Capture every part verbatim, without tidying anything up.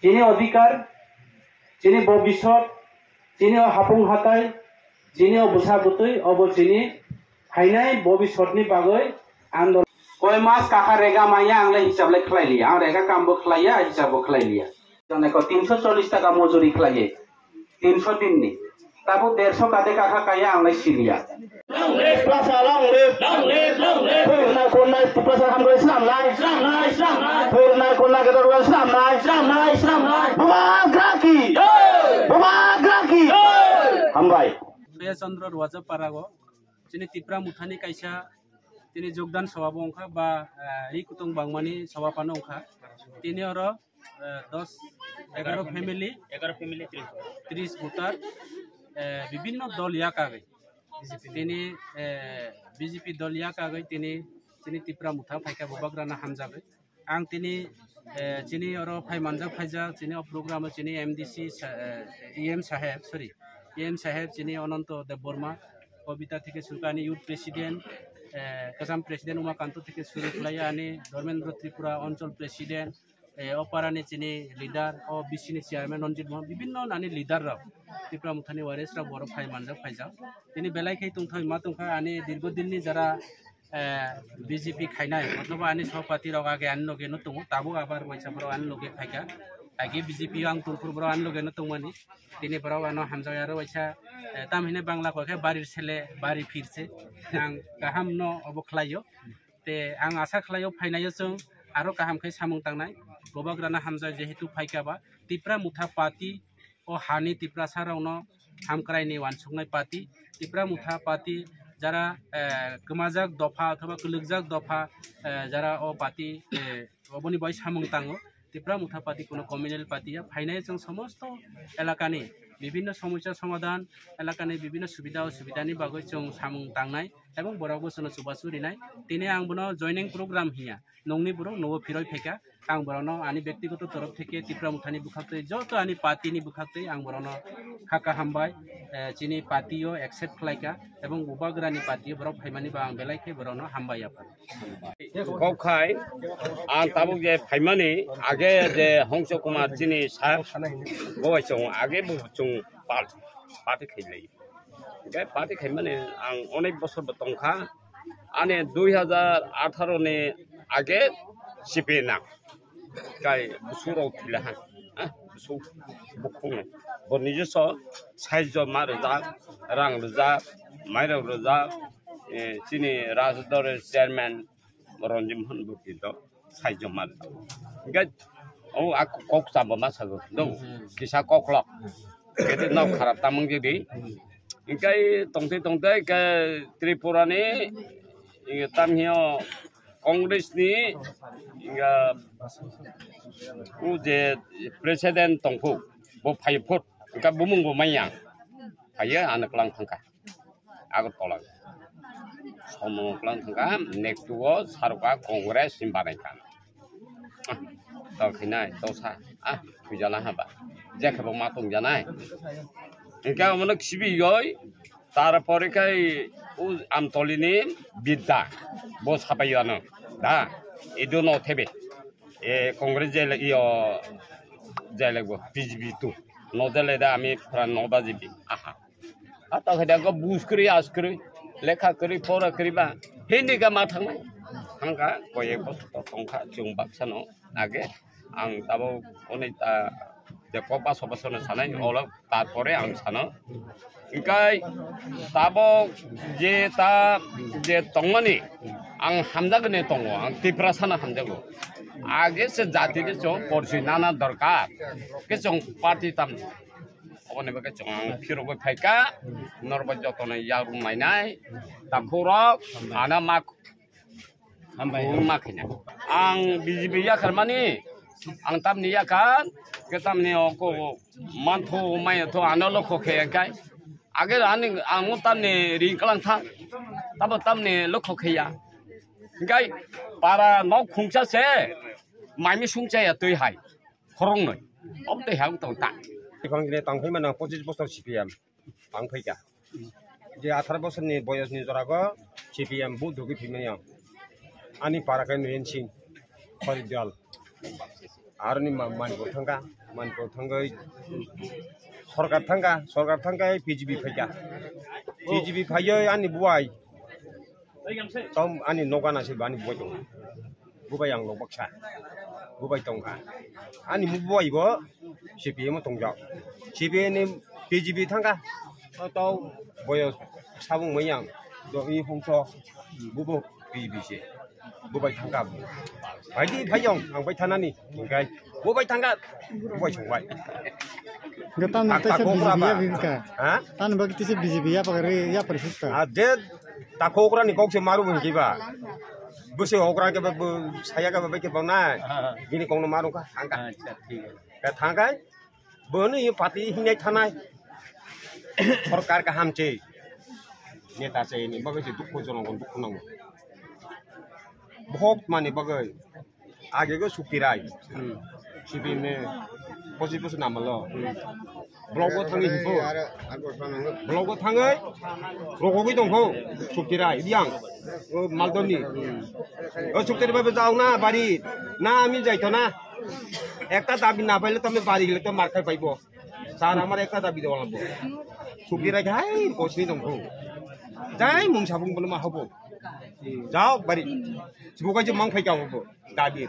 Chini odhikar, chini bobisot, chini o hapung hatai, chini o bwsa bwtwi, obo chini phainai bobisotni bagwi andolon. Koi mas kakha rega maya ang le hisab le khlai liya, ang rega kam bo khlai ya, hisab bo khlai liya. Jone ko tinso chollish taka mojuri khlai ye, tinso din ni. Tabuk derso kade kakha kaya ang le siliya. Long live Tiprasa, long live. Long live, long live. Thwirnai khornai Tiprasa hamkrai slamnai. Slamnai, slamnai. Thwirnai khornai Gedorbani slamnai. Slamnai, slamnai. Bubagra ki. Jai. Bubagra ki. Jai. Hambai. Surya Chandra Rwajapara o chini Tipra Mothani kaisa tini jogdan sabha bo wngkha ba, eh, ri kutung bangmani sabha phano wngkha. Tini oro eh, dos, egaro family, egaro family, tris voter, eh, bibinno dol yakagwi. Tini, eh, B J P dol yakagwi tini, tini Tipra Motha phaikha bubagrano hamjagwi. Ang tini, eh, chini oro phai manjak phaijak, chini o program o chini M D C sa-, eh, E M saheb, sorry, E M saheb chini Ananto Debbarma, Kobita theke suru khe ani youth president, eh, kwcham president Umakanto theke suru khlai ani Dharmendra Tripura Anchal president, eh, o parani chini leader, o B C ni chairman Ranjit Mohan, bibinno nani leader rok, Tipra Mothani warriors rok borok phai manjak phaijak. Tini belai khe tongthai ma tongkha ani dirgo dinni jara, eh, B J P khainai, motlobo ani sopati rok age ani loge no tongo, tabuk abar waisa borok ani loge phaikha. Age B J P o ang tongphuru borok ani loge no tongmani. Tini borok ano hamjakya rok waisa, eh, tam hine Bangla kok khe barir sele, bari phirse. Ang kaham no obo khlaio. Te ang asa khlaio phainaio chwng aro kaham khe samung tangnai. Bubagrano hamjak jehetu phaikha ba Tipra Motha party o hani Tiprasa rokno hamkraini wansuknai party. Tipra Motha party jara, eh, kwmajak dopha othoba kwlwkjak dopha, eh, jara o party, eh, oboni bai samung tango. Tipra Motha party kuno communal party ya, phainai chwng somosto elakani bibinno somosya somadhan, elakani bibinno subida osubidani bagwi chwng samung tangnai ebong borokbo chwngno chubachu rinai. Tini ang bono joining program hiya, nongni borok nogo phiroi phaikha, ang borokno ani bektigoto torof theke Tipra Mothani bwkhaktwi, joto ani party ni bwkhaktwi ang borokno kha kaham bai, eh, chini party o accept khlaikha ebong bubagrani party o borok phaimani ba ang belai khe borokno hambai yapha. Kok khai, ang tabuk je phaimani, age je Hongso Kumar chini sir, bo bai chwng age bo chwng part-, party khailai. Age party khaimani ang onek bosor bo tongkha. Ani dui hajar atharo ni age C P I nang. Kai busu rok thila ha. Ah, busu bukhung. Bo nijeso saijo ma rwjak, rang rwjak, mairok rwjak, eh, chini Rajador chairman Ranjit Mohan Bhutti to saijo ma rwjak. Hinkhe o a kok chabo ma sago. Do, kisa koklok. Kete nok kharap tamung jodi. Hinkhe tongte tongte ke Tripura ni, eh, tamhio Congress ni, eh, o je president tongkhu, bo phai phut, hinkhe bumung bo manya. Phaiya ano klang thangkha. Agartala. Somo klang thangkha, nektu o saruka Congress ni banaikha. Ah, to khinai, to sa, ah, thujala haba. Jekhe bo ma tong janai. Hinkhe omono khibi yoi, tarpore khai u Amtoli ni Bidda, bo sapai ano, da, idu no thebe. E Congress jai le, iyo, jai le bo, B J P tu. No jai le da, ami pura no baji bi. Aha. A to khai da go bus kwrwi, as kwrwi, lekha kwrwi, pora kwrwi ba. Hindi ga ma thangnai. Thangkha, koyek bosor to tongkha, chwng baksa no. Age, ang tabo onei ta, je kok baso baso no sanai, olo tarpore ang sano. Hinkhe tabok je ta je tongmani ang hamjagwi ne tongo, ang Tiprasano hamjago. Age se jati ke chwng porsi nana dorkar. Ke chwng party tam. Oboni bagwi chwng ang phirogwi phaikha, norok bai jotono yarwng nainai. Takhurok, ano ma Hambai. Ang ma khaina. Ang B J P yakharmani, ang tamni yakhar, ke tamni oko mantho maya tho ano lokho khe kai. Age ani ang tamni ring kalang thang. Tabo tamni lokho khe ya. Kai para nok khungsa se, maimi sungcha ya twi hai. Khorong noi. Om tei hang tong ta. Tongphai mano pochis bosor C P M. Ang phaikha. Je atharo bosorni boyosni jorago C P M vote rwgwi phaimani ang. Ani para khe Noyen Singh, Khoridal. Aroni ma-, Manipur thangkha, Manipur thangwi sorkar thangkha, sorkar thangkha P G B phaikha. P G B phaiwi ani bubai tom ani nokana se bani bubai tongo. Bubai ang rok baksa bubai tongkha. Ani bubai bo C P M o tongjak. C P M ni P G B thangkha. To boyo sabung mai ang do i hongso bubo P G B se. Bubai thangkha bo. Phaidi phaiyong ang bai thanani. Hingkai bubai thangkha bubai songbai. Gatan Tak- tese takok B J P raba. Ya bingka. Ha? Tan bagi tese B J P ya pagari ya persis ka. Ah, je takok rani kok se maru bingki ba. Bwswi okra ke ba, bo saya ke ba, bai ke ba nai. Ah. Bini kongno marwkha, thangkha. Acha, thik ase. Ka thangkai, bono i party hinai thanai. Sorkar kaham se. Neta se ni bagwi se dukhu jonogon dukhu nango. Bhok mani bagwi. Age go Sukti Rai. Hmm. C P M ni pochis bosor namalo. Hmm. Block o thangwi himpo. Block o thangwi rogogwi tongkho Sukti Rai, biyang, o Maldoni. O Sukti Rai bai jao na bari, na ami jaito na. Ekta dabi na paile to ami bari gele to mar khai paibo. Sir, amar ekta dabi dewa lagbo. Sukti Rai hai bosni tongkho. Jai mung sabung bono ma hobo. Jao bari. Sibo kai je mang phai ka hobo. Dabi.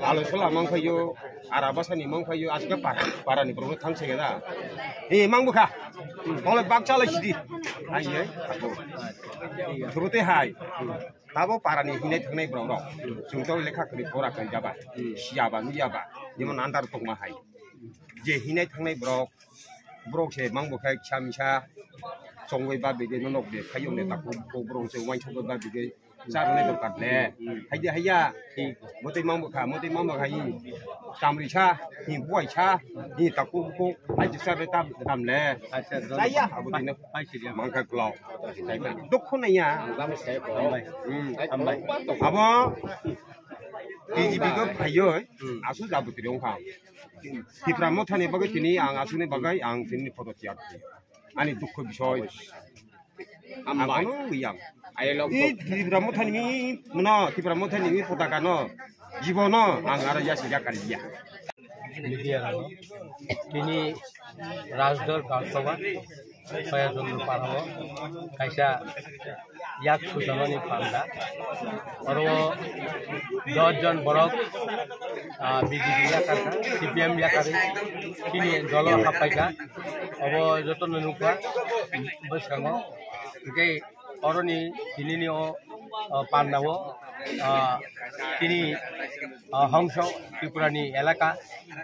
Alo sola mang phaio, ara basa ni mang phaio, asika para, para ni borok thang se da. E mang bukha. Tole bak chala sidi. Ai ye. Thuru te hai. Tabo para ni hinai thangnai borok rok. Chwng to lekha kwrwi pora kai jaba. Siyaba nuyaba. Jemon andar tongma hai. Je hinai thangnai borok. Borok se mang bukha kisa misa. Chongwi ba bege no nok de. Khayong de takuk borok se wain chongwi ba bege. Char ne dorkar le. Haiya, haiya. Motoi mang bukha, motoi mang bukha i. Tamri sa, i buai sa, i taku buku, ai jisa re tam, tam le. Acha, Chaya, abo dino. Mang kha klau. Dukhu naiya. Hmm. Abo P G P ko phaiyo, asu jabu tiri ongkha. Tipra Motha ni bagwi tini ang asu ni bagwi ang tini photo tiyar. Ani dukhu bisoy. Ang Hambai. Ano yang. Ayo lo. I Tipra Motha ni mi, mano, Tipra Motha ni mi potaka no. Jibono, ang aro ya sejak kali dia. Media rano. Tini Rajdor Gaon Sabha, Soya Chandra Parhao, kaisa yak sujanani panda. Oro dos jon borok, ah, B J P yakar kha, C P M yakar, tini dolo hapai kha. Obo jotono nukha bwskango. Hingke oroni tinini o, o pandao, ah, tini, ah, hongso Tripurani elaka,